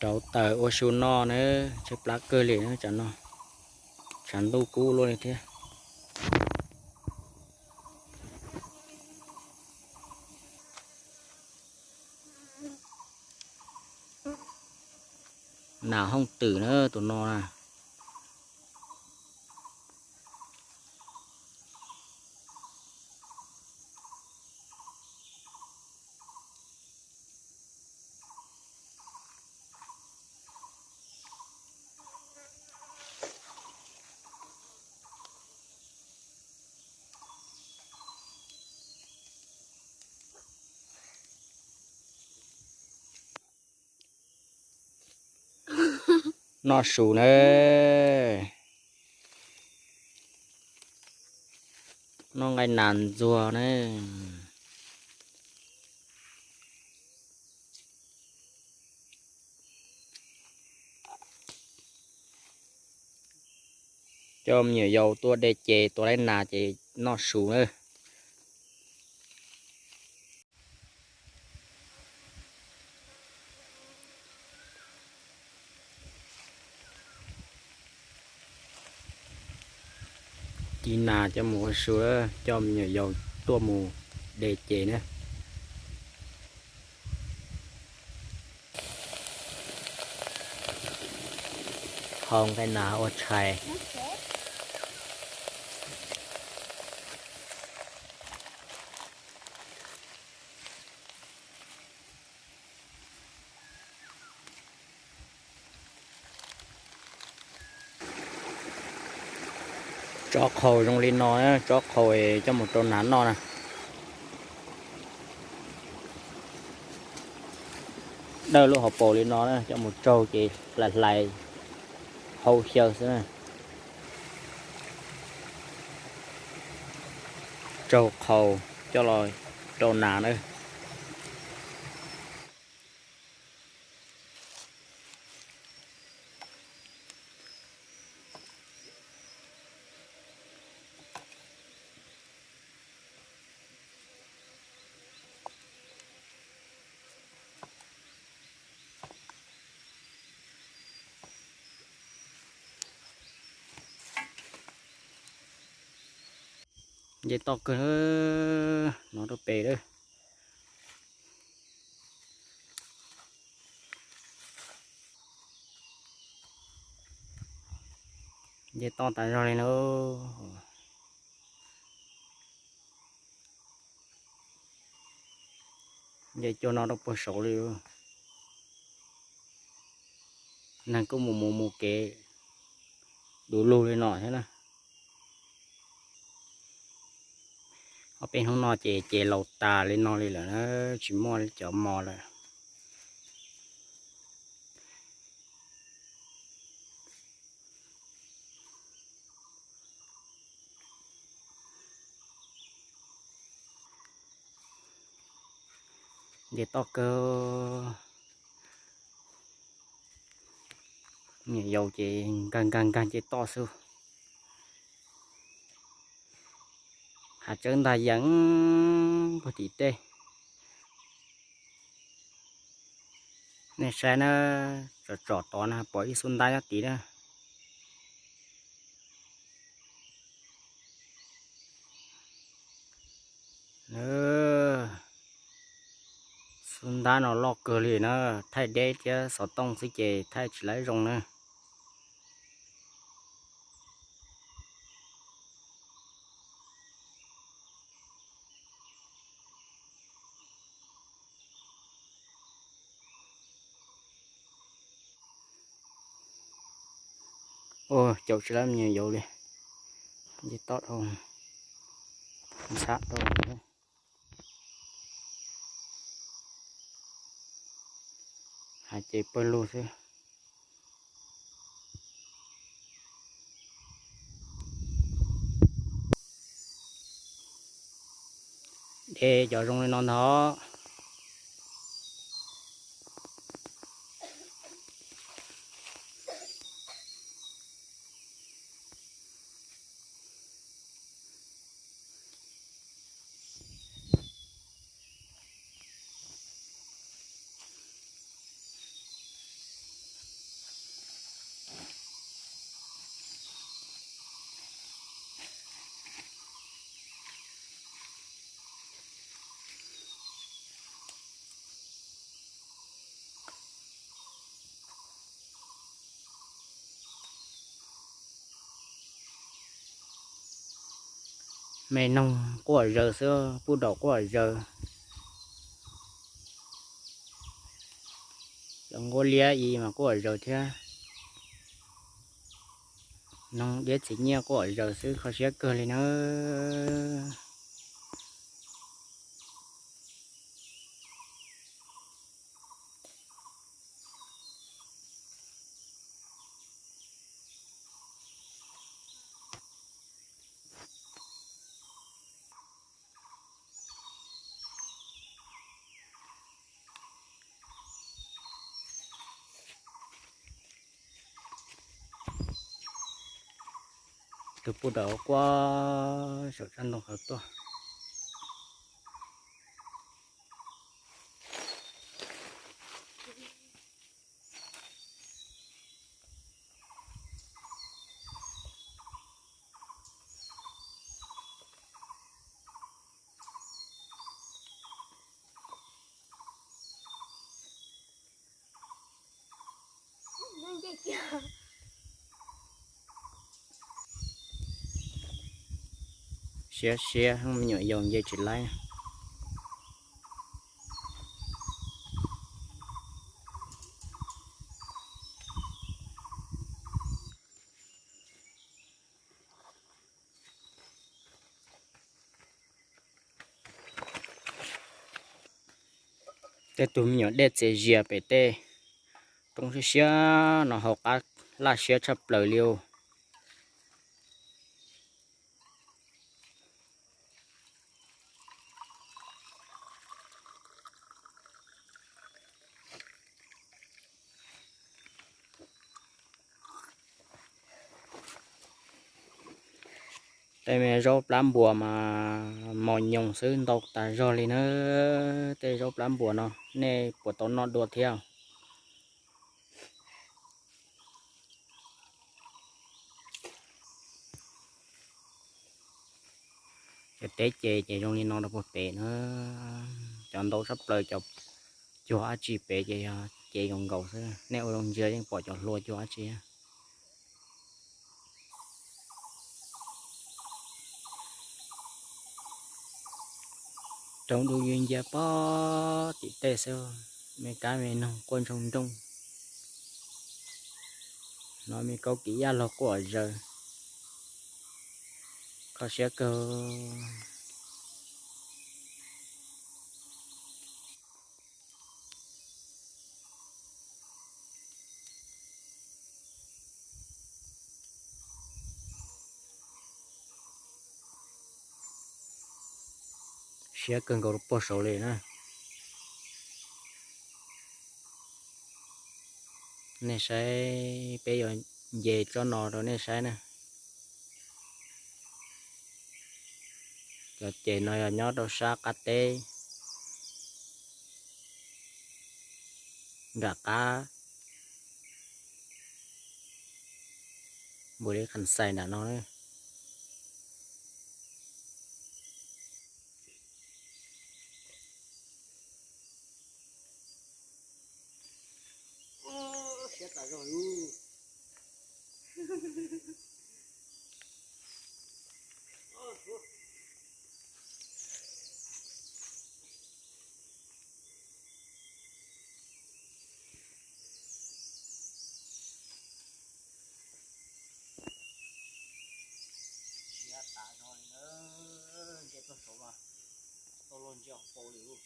Rauv taws ua su noj na, tshaib plab kawg li na tsam no, tshav ntuj kub luaj li thiab. Nas hooj twm na tus no na. Noj su na, noj nqaij nas ntxuag na. Coj me nyuam yaus tuaj de ces tua laib nas ces noj su na. Ci nas coj mus ua su, coj me nyuam yaus tuaj mus de ces na. Hau nqaij nas ua tshais. Tsob qhaus zoo li no, tsob qhaus coj mus rau nas noj na. Dawj lub hauv paus li no na, coj mus tsaug ces hlais hlais hau xyaw xwb na. Tsaug qhaus coj los rau nas na. Nce toj kawg, no rau pem lawm. Nce toj tas zog li na. Nce cuag no rau puag saud li. Neeg kuj mus mus mus kev du lug li no thiab na. Ob peb hnub no ces ces laus tas li no li lawm na, tsis muaj cov mos lawm. Nce toj kawg, niam yau ces nkag nkag nkag nce toj xwb. Hav tsawb ntag yees puag tim tej. Nej saib na, tsom tsom tod na pom ib xub ntab nyob tid na. Xub ntab no loj kawg li na, thaij deb thiab xov tooj xwb ces thaij tsis laib zoo na. Ua caum tsis laib me nyuam yaus li, nce toj dhau, ntxhab dhau. Hais ces pawg lug xwb. De cov zoo li no ntag. Me noog quaj zaws xwb, pub daus quaj zaws. Cov nquab liab i mas quaj zaws thiab. Noog diab txiv nyiaj quaj zaws xwb, kho siab kawg li na. Tus pub daus quaj saum tsob ntoo hauv tuaj. Siab siab, me nyuam yaus nce tsis laib. Tej tug me nyuam dej txias zias pem tej roob siab siab no hauv qab laj siab tshaj plaws li os. Tej me zaub plab npua mas mos nyoos xwb ntau tas zog li na. Tej zaub plab npua no nej puas tau noj dua thiab? Cov teb ces ces zoo li no rau puag pem na. Cov ntau tshaj plaws, cov cuag dab tsi pem ces yog cev nkaus nkaus xwb. Nej ua zoo ntsia yeej pom cov hlua cuag dab tsi. Roob dub ywg ncia pob tim tej xwb, me kab me noog quaj ntsoog ntsoog. No me kaub kis yaj luag quaj zaws, kho siab kawg. Siab kawg nkaus rau puag saud li na. Nej saib, peb yuav nce tsob no rau nej saib na. Cov ces no yog nyob rau sab qab teb, nram qab npus li qhas xais nram no. Siab tas zog li na, nce txog saud mas tau luag ntsia hauv paus li lauj.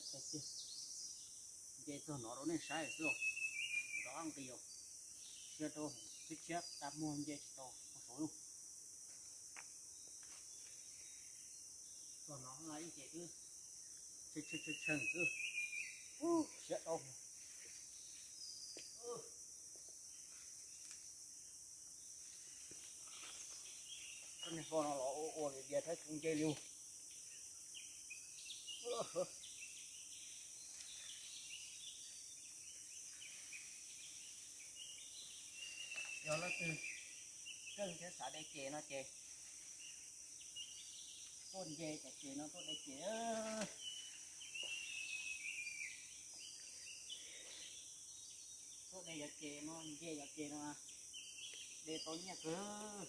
Nce txog no rau nej saib xwb, nrov nqis, siab rau, tshiab tshiab tag muag nce tsis tau saud. Txog no ib ce twb tshee tshee xwb, siab rau. Koj niag hlo no los ua ua li dias thiab kuv nce li. Yog leej twg keej thiab xav de ces no ces tuaj nce cov ces no tuaj de ces. Tuaj de cov ces no, nce cov ces no, de tau nyiaj kawg.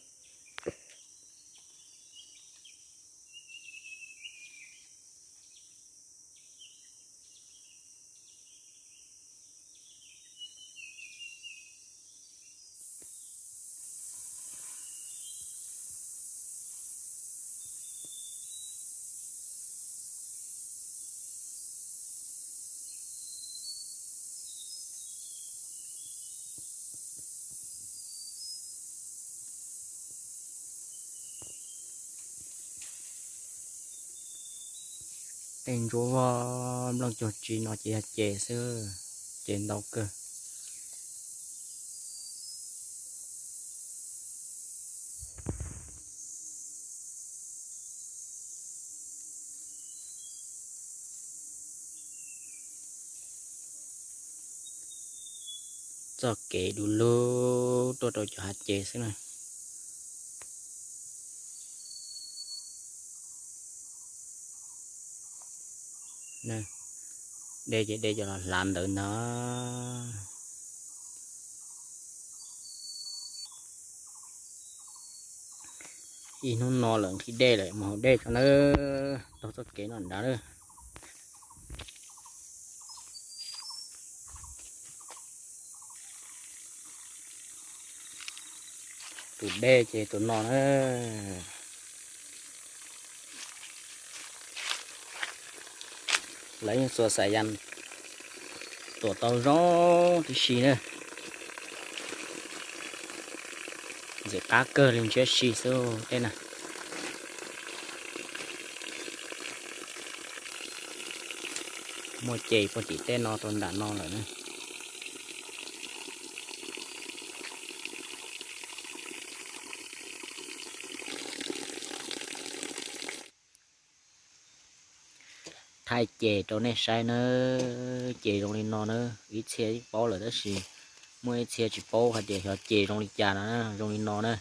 Tej ntsuab vog nplooj cuag tsi no ces yog ces xwb, ces ntau kawg. Txoj kev du lug tuaj rau cov hav ces xwb na. De ces de cov los hlav ntawd ntag. Ib hnub no lawm nqhis dej lawm mus haus dej tso nawb, taug txoj kev no nrad lawm. Tus dej ces tus no na. Lawv yeej xuas xaim yas tuam tau zoo tib si na. Ntxim qab kawg li ntshiab si xwb tej na. Muaj ces puag tim tej no rau nram no lawm na. Thaij ces rau nej saib na, ces zoo li no na, ib txhia paub lawm tab sis muaj ib txhia tsis paub hais tias xyov ces zoo li cas no, zoo li no na.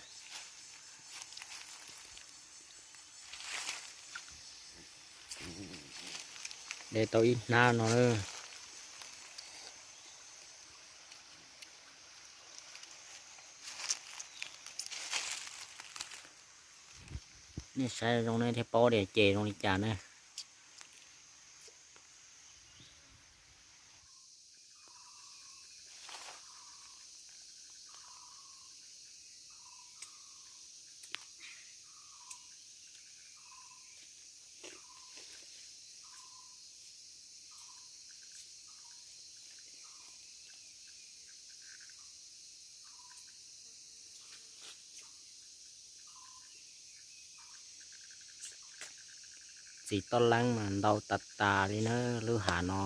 De tau ib hnab no na. Nej saib zoo nej thiaj paub tias ces zoo li cas na. Txiv toj leeb mas ntau tas tas li na, lub hav no.